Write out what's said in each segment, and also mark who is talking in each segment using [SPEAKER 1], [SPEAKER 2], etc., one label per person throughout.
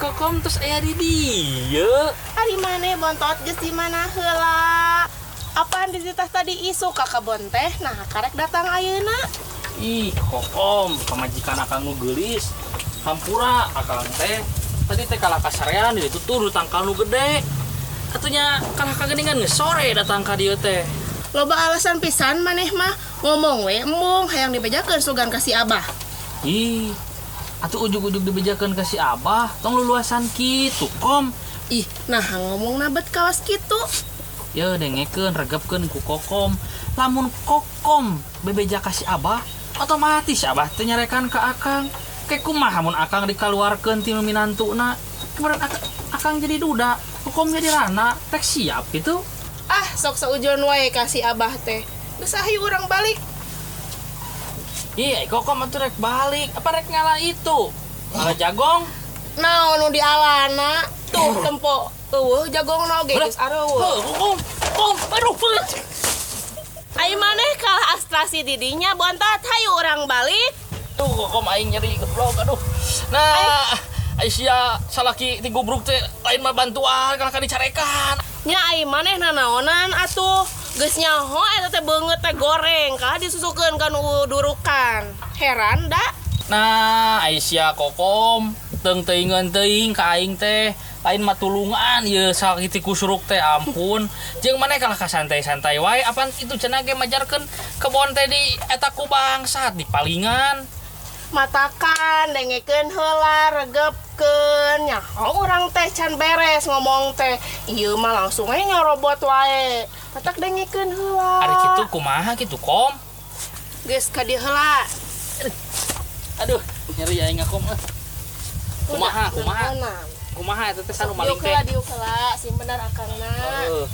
[SPEAKER 1] Kokom terus aya di dieu.
[SPEAKER 2] Ari maneh bontot geus di mana heula? Apaan di tas tadi isuk ka kebon teh? Nah, karek datang ayeuna.
[SPEAKER 1] Ih, Kokom, pamajikan akang nu geulis. Hampura akang teh. Tadi teh kalah kasarean di ditu turu tangkal nu gede. Atunya kalah kageningan geus sore datang ka dieu teh.
[SPEAKER 2] Loba alasan pisan maneh mah ngomong we embung hayang dibejakeun sugan ka si Abah.
[SPEAKER 1] Ih, atuh ujug-ujug dibejakeun ka si Abah, tong luluasan kitu, Kom.
[SPEAKER 2] Ih, nah ngomong nabet kawas kitu.
[SPEAKER 1] Ye, dengekeun, regepkeun ku Kokom. Lamun Kokom bebeja ka si Abah, otomatis si Abah teh nyarekan ka Akang. Ke kumaha mun Akang dikaluarkeun ti nu minantuna? Kemarin Akang jadi duda, Kokom jadi rana, rek siap gitu.
[SPEAKER 2] Ah, sok saujon wae ka si Abah teh. Geus hayu urang balik.
[SPEAKER 1] Iya, Kokom atuh rek balik. Apa rek ngala itu? Ngala jagong?
[SPEAKER 2] Naon nu dialana? Tuh tempo eueuh jagongna oge geus areueuh.
[SPEAKER 1] Heuh, Kokom. Kom, aduh.
[SPEAKER 2] Ai maneh kalah astrasi didinya bontot, hayu urang balik.
[SPEAKER 1] Tuh Kokom aing nyeri goblok, aduh. Nah, Aisyah salaki ti gubruk teh lain mah bantuan kalah ka dicarekan.
[SPEAKER 2] Nya ai maneh nanaonan atuh. Geus nyaho eta teh beungeut teh goreng kalah disusukeun ka nu durukan. Heran da.
[SPEAKER 1] Nah, Aisyah Kokom teung teuingeun teuing ka aing teh lain mah tulungan ieu salaki ti kusuruk teh ampun. Jeung maneh kalah ka santai-santai wae apan itu cenah ge majarkeun kebon teh di eta ku bangsat di palingan.
[SPEAKER 2] Matakan dengekeun heula regepkeun nyaho urang teh can beres ngomong teh ieu mah langsung we nyarobot wae. Matak dengekeun heula.
[SPEAKER 1] Ari kitu kumaha kitu Kom?
[SPEAKER 2] Geus ka dieu heula.
[SPEAKER 1] Aduh, nyeri aing ngakom. Kumaha, kumaha? Kumaha eta teh sanu maling teh?
[SPEAKER 2] Diuk heula, sing bener akangna.
[SPEAKER 1] Heeh.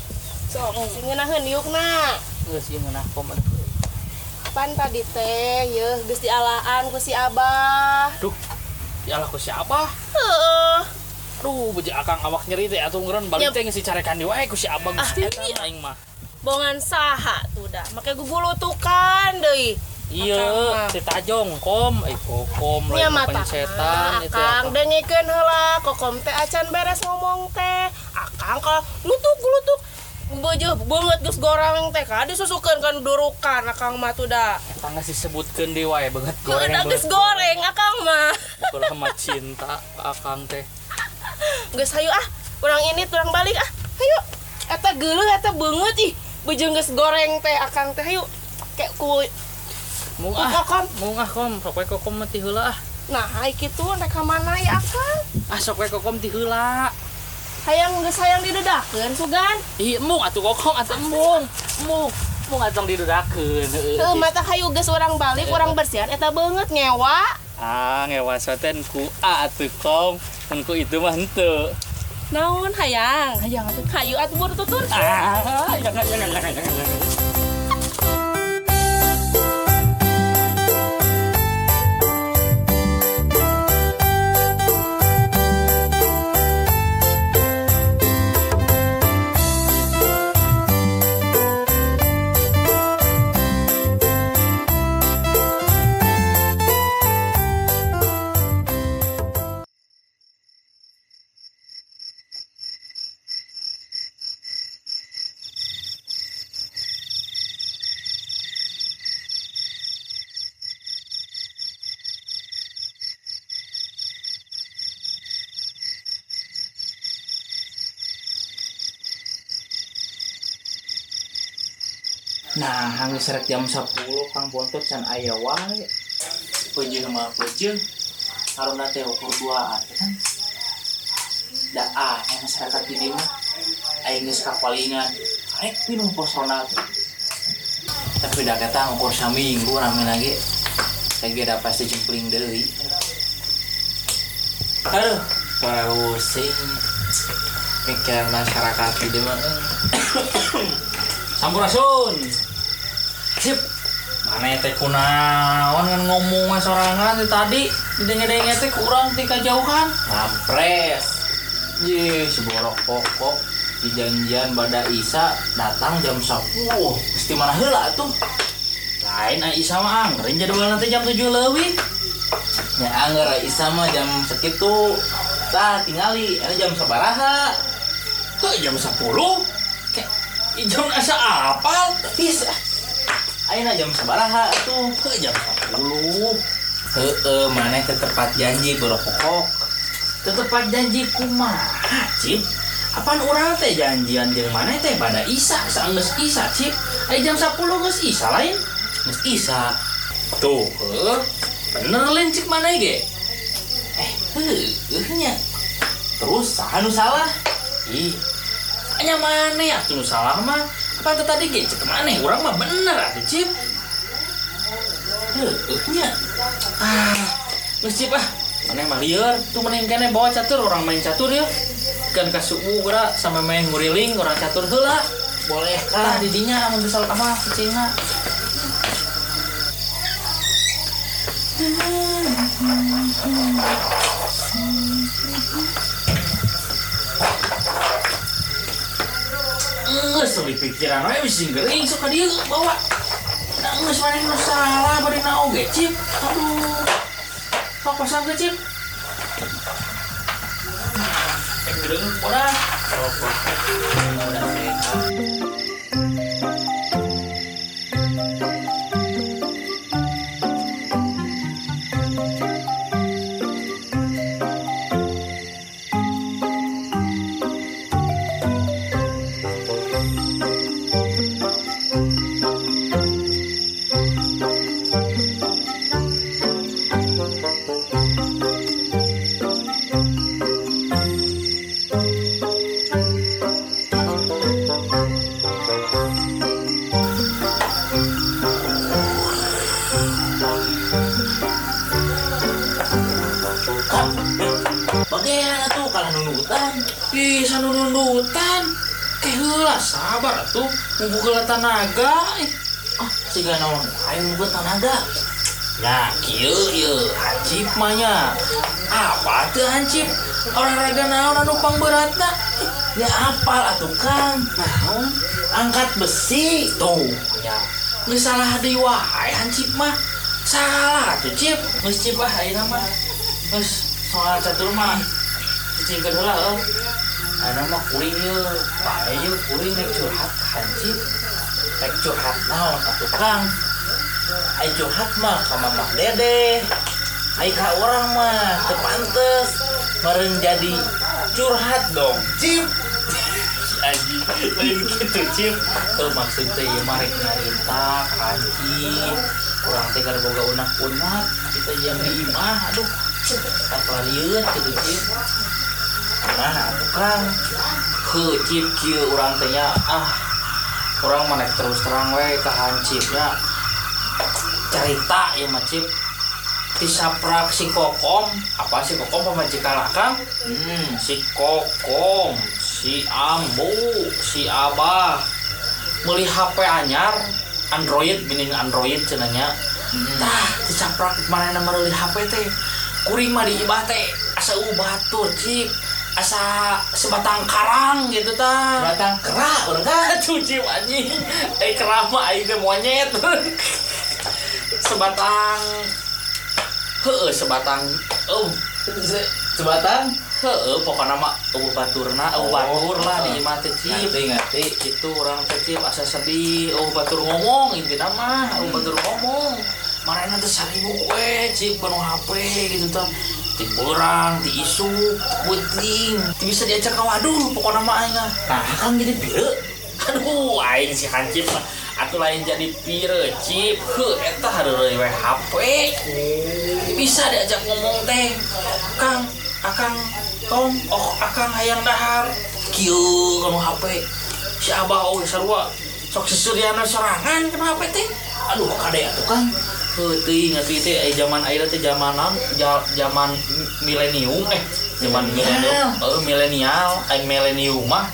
[SPEAKER 2] Sok sing ngeunaheun diukna.
[SPEAKER 1] Geus ieu ngeunah Kom aduh.
[SPEAKER 2] Pan tadi teh yeuh geus dialaan ku si Abah.
[SPEAKER 1] Duh, dialah ku si Abah?
[SPEAKER 2] Heeh.
[SPEAKER 1] Aduh, beje akang awak nyeri teh atuh ngeureun balik teh geus dicarekan deui wae ku si Abah Gusti aing mah.
[SPEAKER 2] Bongan saha tuh dah, make gugulutukan deui.
[SPEAKER 1] Iya, si Tajong Kom, Kokom lain pencetan itu
[SPEAKER 2] akang dengekeun heula, Kokom teh acan beres ngomong teh. Akang ka lutuk-lutuk beujeut beungeut geus goreng teh ka disusukeun kan durukan akang mah tuh da.
[SPEAKER 1] Eta geus disebutkeun deui wae beungeut goreng.
[SPEAKER 2] Geus goreng akang mah.
[SPEAKER 1] Bukan mah cinta ka akang teh.
[SPEAKER 2] Geus hayu ah, urang ini turang balik ah. Hayu. Eta geuleuh eta beungeut ih, beujeung geus goreng teh akang teh hayu. Kayak ku
[SPEAKER 1] mung ah,
[SPEAKER 2] Kokom.
[SPEAKER 1] Mung ah Kom, sok we Kokom mah ti heula ah.
[SPEAKER 2] Nah, ai kitu rek ka mana ya akang?
[SPEAKER 1] Ah sok we Kokom ti heula.
[SPEAKER 2] Hayang geus hayang didedakeun sugan.
[SPEAKER 1] Ih, embung atuh Kokom atuh embung. Embung, embung atuh didedakeun heueuh.
[SPEAKER 2] Heuh, mata hayu geus urang balik, urang bersihan eta beungeut ngewa.
[SPEAKER 1] Ah, ngewa soten ku A atuh Kom. Mun ku itu mah henteu.
[SPEAKER 2] Naon hayang?
[SPEAKER 1] Hayang atuh.
[SPEAKER 2] Hayu atuh buru tutur.
[SPEAKER 1] Ah, jangan.
[SPEAKER 3] Nah, geus rek jam 10 Kang Bontot can aya wae. Peujeuh mah peujeuh. Haruna teh ukur duaan kan. Da ah, masyarakat di dieu mah aing geus kapalingan. Rek minum pos ronda teh. Tapi da eta ngukur saminggu rame lagi. Lagi da pasti jempling deui. Aduh, pusing mikiran masyarakat di dieu mah.
[SPEAKER 1] Sampurasun. Sip. Mana teh kunaon ngan ngomong sorangan teh tadi didenge-denge teh kurang ti kajauhan.
[SPEAKER 3] Ngampres. Ye, si borok pokok di janjian bada Isa datang jam 10. Geus di mana heula atuh?
[SPEAKER 1] Lain ai Isa mah anggerin jadwalna teh jam 7 leuwih.
[SPEAKER 3] Ya angger ai Isa mah jam sekitu. Tah tingali eta jam sabaraha?
[SPEAKER 1] Heuh jam 10. Ke jam asa apal?
[SPEAKER 3] Bisa. Ayeuna jam sabaraha atuh?
[SPEAKER 1] Heuh jam 10.
[SPEAKER 3] Heeh, maneh teh tepat janji borokokok.
[SPEAKER 1] Tetepat janji kumaha, Cip? Apaan urang teh janjian jeung maneh teh pada Isa, saenggeus Isa, Cip. Aya jam 10 geus Isa lain.
[SPEAKER 3] Geus Isa.
[SPEAKER 1] Tuh, heuh. Bener lain cik maneh ge.
[SPEAKER 3] Heueuh nya. Terus saha nu salah?
[SPEAKER 1] Ih. Nya maneh atuh nu salah mah. Apa teh tadi ge cek maneh urang mah bener atuh, Cip.
[SPEAKER 3] Heueuh nya.
[SPEAKER 1] Ah, geus Cip ah. Maneh mah lieur, tuh maneh kene bawa catur orang main catur ya. Kan ka subuh geura sampe main nguriling orang catur heula.
[SPEAKER 3] Boleh
[SPEAKER 1] Tah
[SPEAKER 3] Kang.
[SPEAKER 1] di dinya amun geus salat mah cicingna. Geus teu pikiran we bisi gering sok ka dieu bawa. Da geus maneh nu salah bari na oge Cip. Aduh. Sok pasang ke Cip. Gereng bodas.
[SPEAKER 3] Udah sehat. Kang, bagian atuh kalah nundutan.
[SPEAKER 1] Ih, sanunundutan. Ke heula sabar atuh, ngumpulkeun tanaga.
[SPEAKER 3] Ah, siga naon aing ngumpulkeun tanaga.
[SPEAKER 1] Nah, kieu ieu hancip mah nya. Apa teu hancip? Olahraga naon anu pangberatna?
[SPEAKER 3] Ya apal atuh Kang.
[SPEAKER 1] Naon?
[SPEAKER 3] Angkat besi.
[SPEAKER 1] Tuh, nya. Geus salah deui wae hancip mah. Salah atuh Cip. Geus Cip ah ayeuna mah. Geus soal catur mah cicingkeun heula heuh. Ayeuna mah kuring ieu, bae ieu kuring rek curhat ka hancip.
[SPEAKER 3] Rek curhat naon atuh Kang? Ai curhat mah ka Mamah Dedeh. Ai ka urang mah teu pantes. Meureun jadi curhat dong, Cip.
[SPEAKER 1] Aji, lain gitu Cip. Tuh maksud teh ieu mah rek nyarita ka hancip. Urang teh kada boga unak-unak, kita yang di imah, aduh. Tak lieur gitu Cip.
[SPEAKER 3] Nah, atuh Kang.
[SPEAKER 1] Heuh Cip kieu urang teh nya ah. Urang mah rek terus terang we ka hancip nya. Carita ieu mah Cip. Tisaprak si Kokom, apa si Kokom pamajikan akang? Si Kokom, si Ambu, si Abah meuli HP anyar Android geuning Android cenah nya. Tah tisaprak manehna meuli HP teh. Kuring mah di ibah teh asa eueuh batur Cip. Asa sebatang karang gitu tah.
[SPEAKER 3] Batang kera urang kan.
[SPEAKER 1] Atuh Cip anjing. Kera mah aing teh monyet. Sebatang heueuh sebatang
[SPEAKER 3] Sebatang
[SPEAKER 1] heueuh pokona mah eueuh baturna eueuh batur lah di imah teh Cip.
[SPEAKER 3] Ngerti ngerti.
[SPEAKER 1] Itu urang teh Cip asa sedih eueuh batur ngomong intina mah eueuh batur ngomong. Marana teh 1000 we Cip penuh HP gitu tah. Ti beurang, ti isuk, beuting, ti bisa diajak ka wadul pokona mah aing ah.
[SPEAKER 3] Nah, Kang jadi pire.
[SPEAKER 1] Aduh, aing si hancip mah atuh lain jadi pire Cip. Heuh eta hareureuy we HP. Bisa diajak ngomong teh. Kang, akang tong, oh akang hayang dahar. Kieu kana HP. Si Abah oge sarua sok seseriana sorangan kana HP teh.
[SPEAKER 3] Aduh, kade atuh Kang.
[SPEAKER 1] Heuh teuing atuh teh aya zaman ayeuna teh zaman naon? Zaman milenium zaman milenium. Heuh milenial, aya milenium mah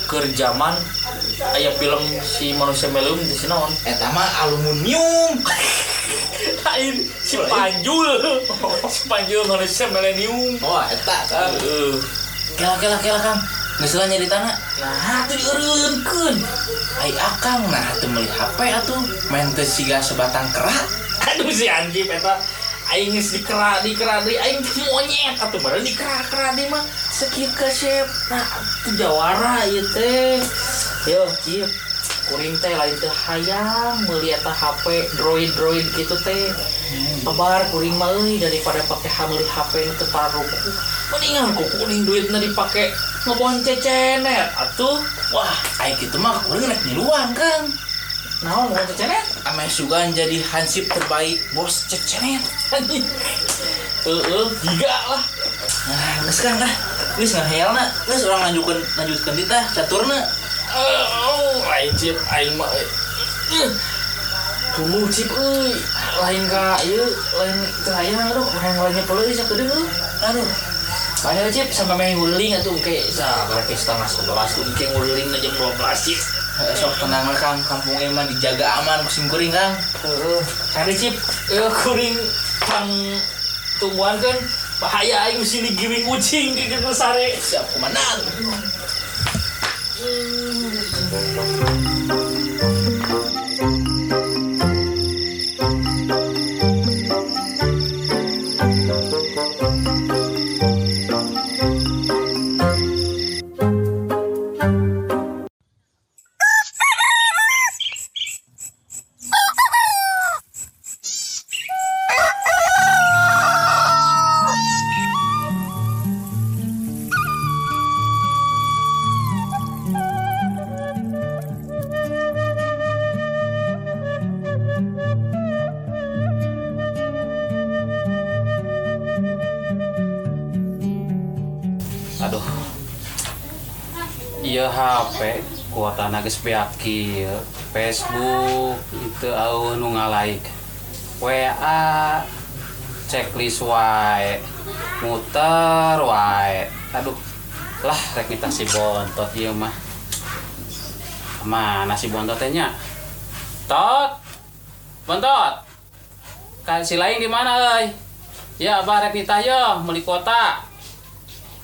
[SPEAKER 1] keur zaman aya film si manusia milenium di sinaon.
[SPEAKER 3] Eta mah aluminium.
[SPEAKER 1] Lain si Panjul. Si Panjul manusia milenium.
[SPEAKER 3] Oh, eta Kang.
[SPEAKER 1] Heeh.
[SPEAKER 3] Kela kela kela Kang. Geus lah nyaritana.
[SPEAKER 1] Nah, atuh dieureunkeun.
[SPEAKER 3] Ai akang nah atuh meuli HP atuh main teu siga sebatang kera.
[SPEAKER 1] Aduh si anjing eta. Aing geus dikera deui aing teh monyet atuh meureun dikera-kera deui mah sakieu kasep. Nah, atuh jawara ieu teh. Yo, Cip. Kuring teh lain teh hayang meuli eta HP droid-droid kitu teh. Kabar kuring mah euy daripada pake meuli HP nu teu pararuku. Mendingan ku kuring duitna dipake ngebon cecenet atuh.
[SPEAKER 3] Wah, aing kitu mah kuring rek ngiluan, Kang.
[SPEAKER 1] Naon ngebon cecenet?
[SPEAKER 3] Ameh sugan jadi hansip terbaik bos cecenet.
[SPEAKER 1] Heeh, giga lah.
[SPEAKER 3] Nah, geus Kang ah. Geus ngahayalna, geus urang lanjutkeun deui tah caturna.
[SPEAKER 1] Lain Cip, aing mah tunggu Cip euy, lain ka ieu, lain teu hayang aduh, hayang lainnya peuleuh sakedeung euy. Aduh. Padahal Cip sampe meh nguling atuh engke sabarake 10:30 tuh engke nguling jam 12 Cip.
[SPEAKER 3] Sok tenang lah Kang, kampung ieu mah dijaga aman ku sim kuring Kang.
[SPEAKER 1] Heeh. Kade Cip, kuring pang tungguan kan bahaya aing mesti digiring ucing ke gitu sare.
[SPEAKER 3] Siap komandan.
[SPEAKER 1] Aduh. Ieu HP kuotana geus beak kieu. Facebook itu eueuh nu nga-like. WA checklist wae. Muter wae. Aduh. Lah rek nitah si bontot ieu mah. Mana si bontot teh nya? Tot. Bontot. Kan si lain di mana euy? Ya abah rek nitah yo meuli kuota.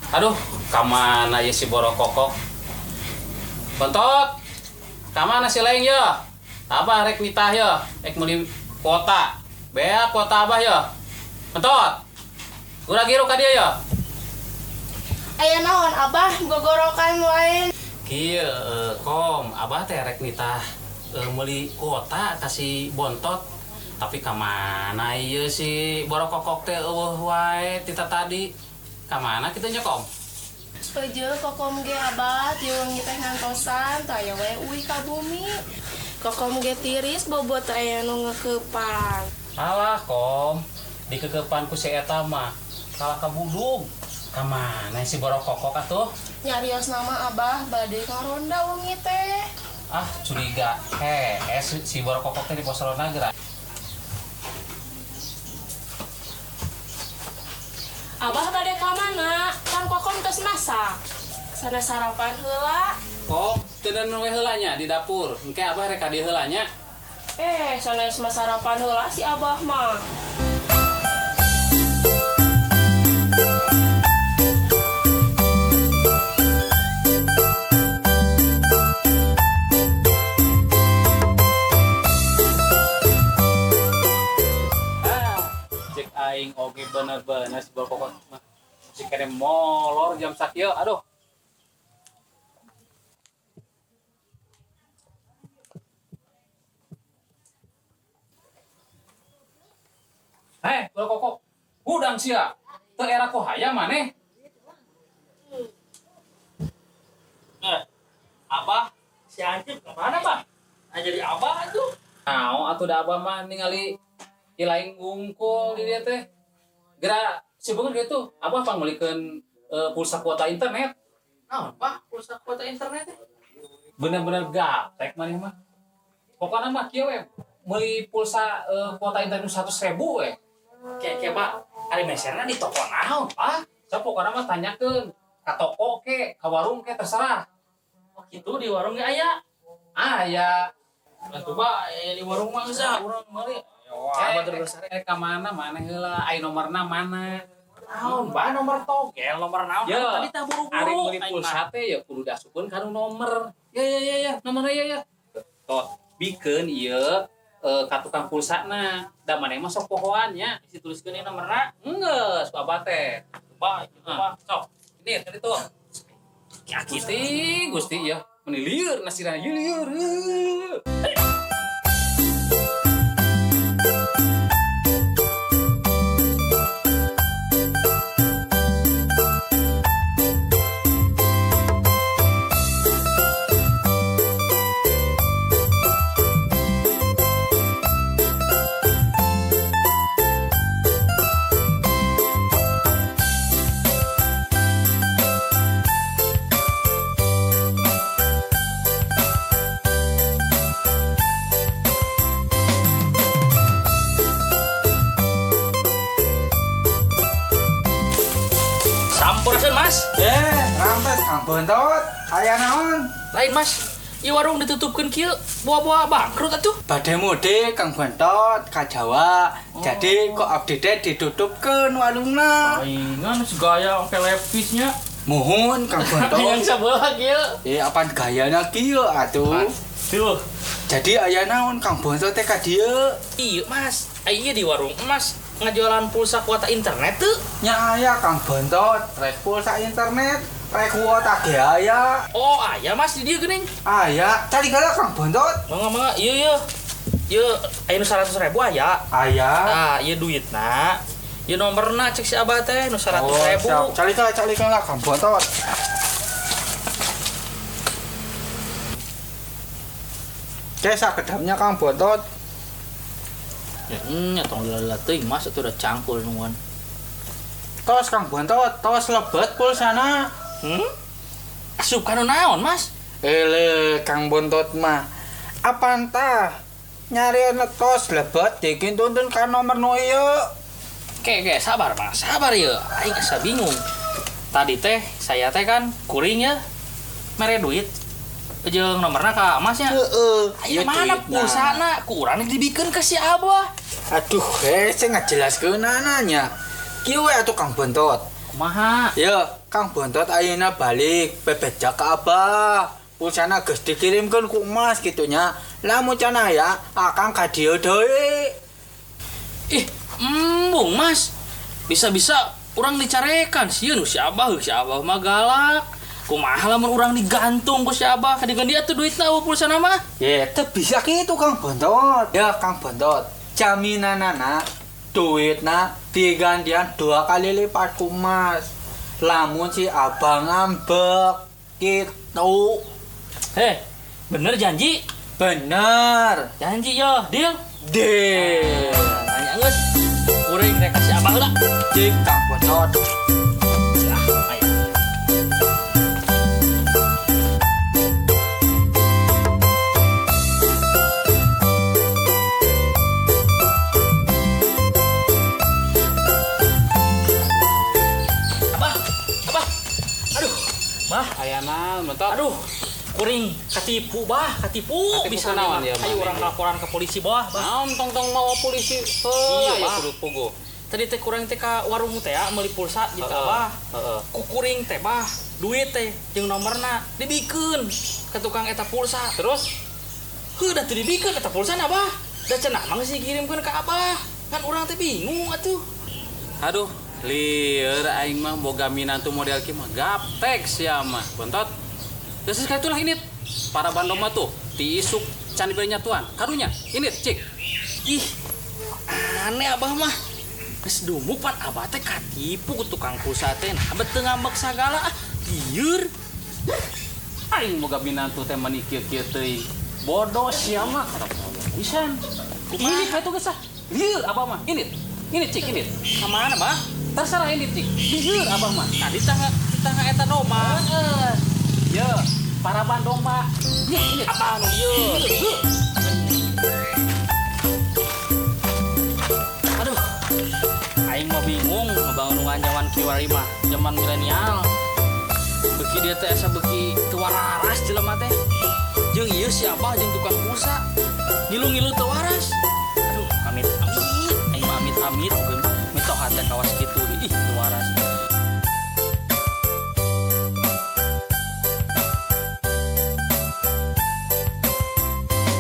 [SPEAKER 1] Aduh, kamana ya si borokokok? Bontot, kamana si lain yo? Abah rek nitah yo, rek meuli kuota. Beak kuota abah yo. Bontot, gura giru ka dieu yo.
[SPEAKER 2] Aya naon abah gogorokan wae.
[SPEAKER 1] Kieu kom, abah teh rek nitah meuli kuota ka si bontot. Tapi kamana ieu si borokokok teh eueuh wae tita tadi. Kamana kitu nya kom?
[SPEAKER 2] Peje kokom ge abah ti wengi teh ngantosan taya we uih ka bumi. Kokom ge tiris bobot aya nu ngekeupan.
[SPEAKER 1] Alah kom, dikekeupan ku si eta mah kalah kabudug. Kamana si borokokok atuh?
[SPEAKER 2] Nyarios nama abah bade karonda wengi teh.
[SPEAKER 1] Ah curiga si borokokok teh di pos ronda geura.
[SPEAKER 2] Abah bade ka mana? Kan kokom tos masak. Sana sarapan heula.
[SPEAKER 1] Kom, teu we heula nya di dapur. Engke abah rek ka dieu heula nya.
[SPEAKER 2] Sanes mah sarapan heula si abah mah.
[SPEAKER 1] Cek aing oge bener-bener si borokokok mah. Si kene molor jam sakieu, aduh. Heh, borokokok. Hudang sia. Teu era ku hayam maneh. Abah, si Ancip kemana, Bah? Nah, jadi abah atuh. Naon atuh da abah mah ningali ilaing ngungkul di dia teh. Geura si beungeut kitu, abah pangmeulikeun pulsa kuota internet. Naon, Pak? Pulsa kuota internet teh? Bener-bener gaptek maneh mah. Pokona mah kieu we, meuli pulsa kuota internet 100.000 we. Ke Pak, ari meserna di toko naon, Pak? Sok pokona mah tanyakeun ka toko ke, ka warung ke terserah. Oh kitu di warung ge aya. Aya. Atuh Pak, di warung mah geus urang meuli. Ka mana mana heula, ai nomorna mana? Naon, Pak, nomor togel, nomor naon? Tadi tah buru-buru. Ari meuli pulsa teh ya kudu diasupkeun kana nomor. Ya ya ya ya, nomorna ya ya. Toh, bikeun ieu
[SPEAKER 4] Ka tukang pulsana. Da maneh mah sok pohoan nya.
[SPEAKER 1] Isi tuliskeun ieu nomorna.
[SPEAKER 4] Enggeus ku abah teh.
[SPEAKER 1] Coba, coba.
[SPEAKER 4] Sok. Ini tadi tuh. Aki teh Gusti ya. Meni lieur nasirana lieur.
[SPEAKER 1] Sampurasun Mas.
[SPEAKER 5] Rampes Kang Bontot, aya naon?
[SPEAKER 1] Lain Mas, ieu warung ditutupkeun kieu, buah-buah bangkrut atuh.
[SPEAKER 5] Bade mudik Kang Bontot ka Jawa. Oh. Jadi kok abdi teh ditutupkeun warungna.
[SPEAKER 1] Palingan segaya oke lepisnya.
[SPEAKER 5] Muhun Kang Bontot.
[SPEAKER 1] Yang sabelah kieu.
[SPEAKER 5] Apaan gayana kieu atuh?
[SPEAKER 1] Tuh.
[SPEAKER 5] Jadi aya naon Kang Bontot teh ka dieu?
[SPEAKER 1] Iya Mas, aya di warung Mas ngajualan pulsa kuota internet tuh.
[SPEAKER 5] Nya aya Kang Bontot, rek pulsa internet, rek kuota ge aya.
[SPEAKER 1] Oh, aya Mas di dieu geuning.
[SPEAKER 5] Aya, cari heula Kang Bontot.
[SPEAKER 1] Mangga mangga, ieu ieu. Ieu aya nu 100.000 aya.
[SPEAKER 5] Aya.
[SPEAKER 1] Tah, ieu duitna. Ieu nomorna cek si Abah teh nu 100.000.
[SPEAKER 5] Oh, cari heula Kang Bontot. Cek sakedapnya Kang Bontot.
[SPEAKER 1] Ya, tong lala teuing Mas atuh udah cangkul nuan.
[SPEAKER 5] Tos Kang Bontot, tos lebet pulsana.
[SPEAKER 1] Asup kana naon, Mas?
[SPEAKER 5] Ele Kang Bontot mah. Apaan tah? Nyari tos lebet dikintuntun ka nomor nu ieu.
[SPEAKER 1] Ke, sabar Mas, sabar ieu. Aing asa bingung. Tadi teh saya teh kan kuring ya mere duit jeung nomorna ka Mas nya.
[SPEAKER 5] Heeh.
[SPEAKER 1] Aya mana pulsana ku urang dibikeun ka si Abah.
[SPEAKER 5] Aduh, hese ngajelaskeunana nya. Kieu we atuh Kang Bontot.
[SPEAKER 1] Kumaha?
[SPEAKER 5] Ya, Kang Bontot ayeuna balik bebeja ka Abah. Pulsana geus dikirimkeun ku Mas kitu nya. Lamun can aya, akang ka dieu deui.
[SPEAKER 1] Ih, embung Mas. Bisa-bisa urang dicarekan sieun si Abah, si Abah mah galak. Kumaha lamun urang digantung ku si Abah, kadigeun dia tuh duitna eueuh pulsana mah.
[SPEAKER 5] Ye, teu bisa kitu Kang Bontot. Ya Kang Bontot, jaminanana duitna digantian 2 kali lipat ku Mas. Lamun si Abah ngambek kitu.
[SPEAKER 1] Heh, bener janji?
[SPEAKER 5] Bener.
[SPEAKER 1] Janji yo, deal?
[SPEAKER 5] Deal.
[SPEAKER 1] Nanya geus. Kuring rek ka si Abah heula.
[SPEAKER 5] Cik Kang Bontot.
[SPEAKER 4] Bah, ayana bentar.
[SPEAKER 1] Aduh, kuring katipu bah, katipu bisa naon ya. Ayo urang laporan ke polisi bah.
[SPEAKER 4] Naon tong-tong mawa polisi.
[SPEAKER 1] Iya,
[SPEAKER 4] ya kudu pogo.
[SPEAKER 1] Tadi teh kurang teh ka warung teh ya meuli pulsa jeung abah.
[SPEAKER 4] Heeh.
[SPEAKER 1] Ku kuring teh bah, duit teh jeung nomorna dibikeun ka tukang eta pulsa.
[SPEAKER 4] Terus
[SPEAKER 1] heuh da teu dibikeun eta pulsana bah. Da cenah mah geus dikirimkeun ka abah. Kan urang teh bingung atuh.
[SPEAKER 4] Aduh, lieur aing mah boga minantu model kieu mah gaptek sia mah. Bontot. Geus kitu lah ini. Para bandom mah tuh tiisuk can diberi nyatuan. Karunya ini cik.
[SPEAKER 1] Ih. Aneh abah mah. Geus dumuk pan abah teh katipu ku tukang pulsa teh. Nah bet teu ngambek sagala ah. Lieur.
[SPEAKER 4] Aing boga minantu teh mani kieu-kieu teuing. Bodoh sia mah pisan. Ini kitu geus ah. Lieur abah mah. Ini. Ini cik ini.
[SPEAKER 1] Ka mana bah?
[SPEAKER 4] Terserah ini cik. Lieur abah mah.
[SPEAKER 1] Tadi tangga eta domba.
[SPEAKER 4] Heeh. Ye, para bandomba. Ye, ini
[SPEAKER 1] abah nu lieur. Aduh. Aing mah bingung ngebangunan zaman kiwari mah, zaman milenial. Beuki dia teh asa beuki teu waras jelema teh. Jeung ieu si abah jeung tukang pulsa. Ngilu-ngilu teu waras. Aduh, amit-amit. Aing mah amit-amit.